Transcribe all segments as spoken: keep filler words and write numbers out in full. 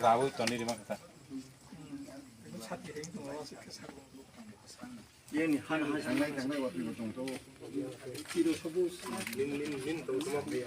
Rawi toni rima kata. Yeni han ha sangnai tangnai wa pibo tongto. Tiro sobu. Nin, nin, nin tong toma kaya.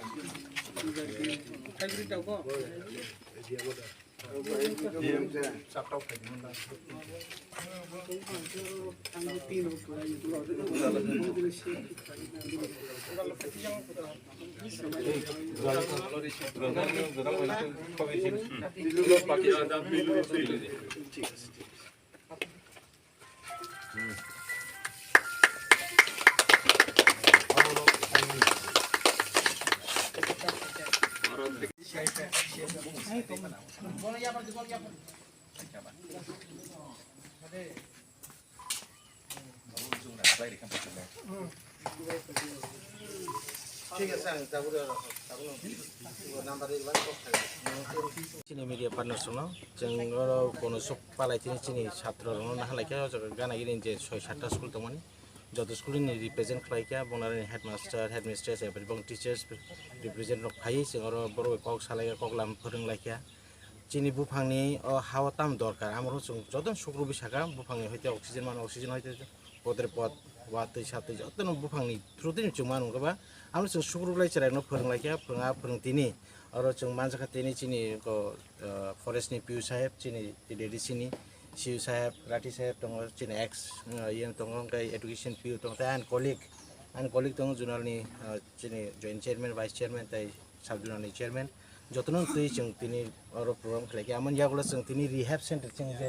Chini media partners rokno chwng oro kono sok palai tini chini satro rokno nahalai khe o jaga gana gini je soi satta school tongmani, joto school ni represent khlai kha, bongnarani headmaster, headmistress, everybody teachers represent rok phaiwi chwng oro borok bai kok salai kha, kok lam phwrwng lai kha. Chini buphangni o ha-o tamo dorkar, amoro chwng jotono sukrobi saka, buphangni hoite oxygen mano, oxygen hoite podre pod, watwi satwi jotono buphangni through twi chwng mano wngkha ba, amo chwng sukrok lai chwraino phwrwng lai kha, phwrwng a phwrwng tini, oro chwng manjakha tini chini ko, ah, forest ni P O saheb, chini T D D C ni C O saheb, Rathi saheb tongo, chini ex, ah, yen tongo, hwnkhe education P O tongo, tei ani colleague, ani colleague tongo zonal ni, ah, chini joint chairman, vice chairman tei sub zonal ni chairman. Jotono twi chwng tini oro program khlai khe, amoni yagulo chwng tini rehab center chwng je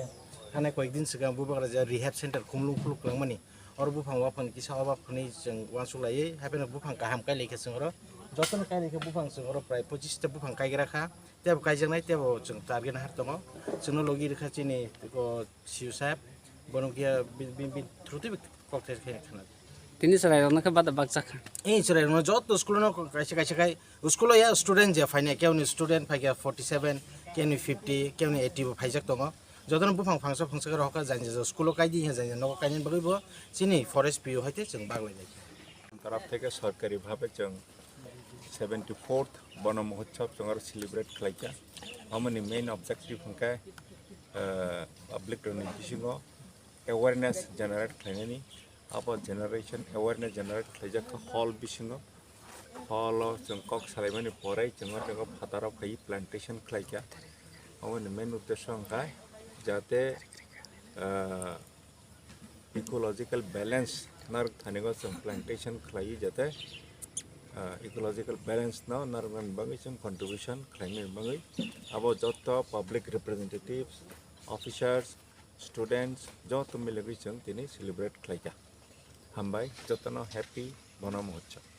thanai koyek din swkang bubagra je rehab center khumlung khuluk kwlangmani, oro buphang waphang kisa obab hwnwi chwng uansuk laiwi, hapheno buphang kaham kai lai khe chwng oro jotono kai lai khe buphang chwng oro prai pochis ta buphang kaigra kha, tebo kaijaknai tebo chwng target nahar tongo, chwngno logi rwkha chini o C O saheb, bono khe bi-, bi-, bi-, through twi kok thai khe khna. Tini chwrairokno khe bada baksa kha. Ee, chwrairokno joto school-o no kaisa kaisa khai, school-o ya student je phainai, kewni student phaikha forty seven, kewni fifty, kewni eighty bo phaijak tongo. Jotono buphang phangsa phangsa khe rohorkha, jani jani school-o kaidi, jani jani nogo kainani bagwi bo chini forest P O hai tei chwng bak lainai. Taraf theke sorkari bhabe chwng seventy fourth Bono Mahotsav chwng aro celebrate khlaikha. Amoni main objective hwnkhe, eh, public rokni bisingo awareness generate khlainani, abo generation awareness generate khlaijak kha hall bisingo. Hall o chwng kok salaimani pore chwng o tei phataro phaiwi plantation khlaikha. Aboni main uddesho hwnkha jate, ah, ecological balance narwk thani o chwng plantation khlaiwi jate, ah, ecological balance no narwknani bagwi chwng contribution khlainani bagwi abo jotto public representatives, officers, students joto miligwi chwng tini celebrate khlaikha. Hambai jotono happy Bono Mahotsav.